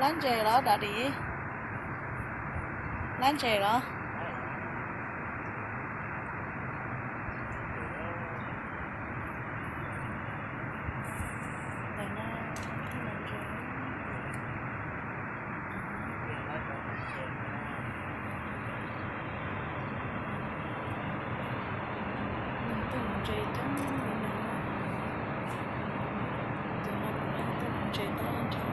Lab ntses los daddy? Lab ntses los? Tus ntses coob li no, tus no kuj yog tus ntses tag nrho.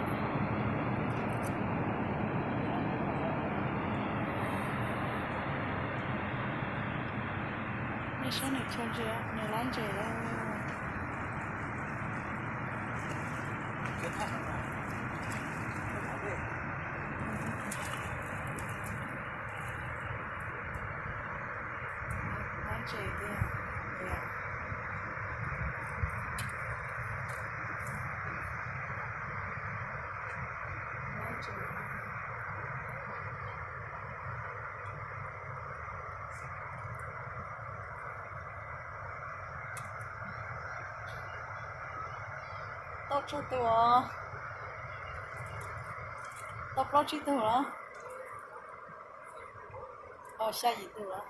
Nej saib nws chaw ntses, nws lab ntses. Lab ntses tiag tiag. Lab ntses. Tau tsawg tus os? Tau plaub tsib tug los? Xya yim tus los?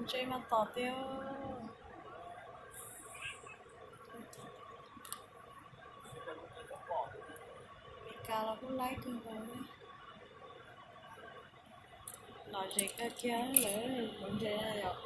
Ntses mas tom tiag. Meskas los kuj laib kawg nkaus. Lom zem kawg kiag lawm, tus ntses no yom.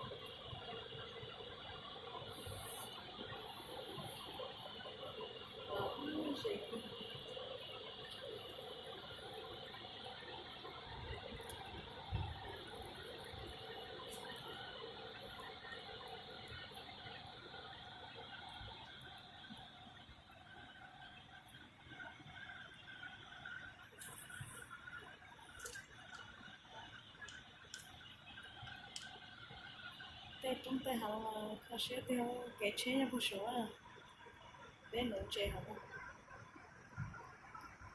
Tej roob tej hav kho siab tiag, kev tsheb nyob puag saud, peb nuv ntses hauv,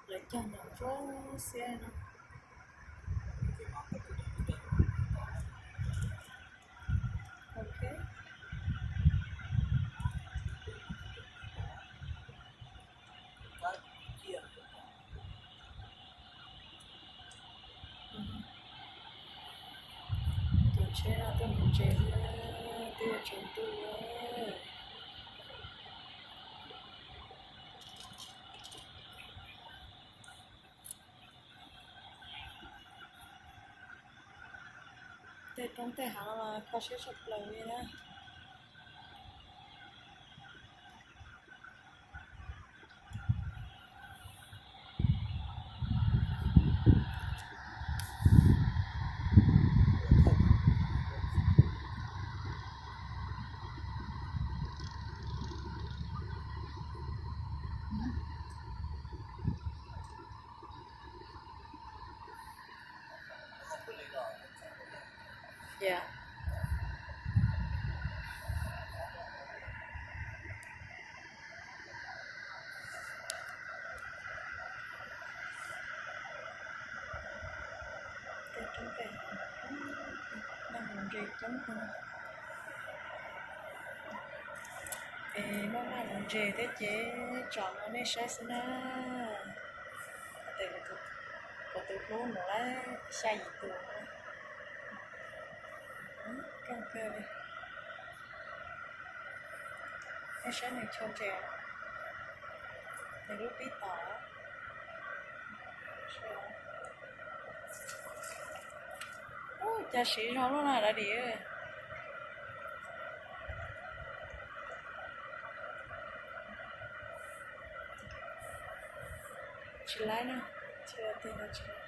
lawv cog ntawm tsuab xiab no. Ok. Tus tsheb no tuaj nuv ntses, twb yuav tsaus ntuj. Tej roob tej hav no mas kho siab tshaj plaws li na. Ntses coob kawg. Es maj maj nuv ntses thiab ces tsom rau nej saib xwb na. Kuv tus hlub nuv lawm xya yim tus. Coob kawg li. Nej saib nws chaw ntses, nws lub pib tom. Ub, cas siv zog lub no daddy. Tsis laib na, tsis laib tiag no tsis laib.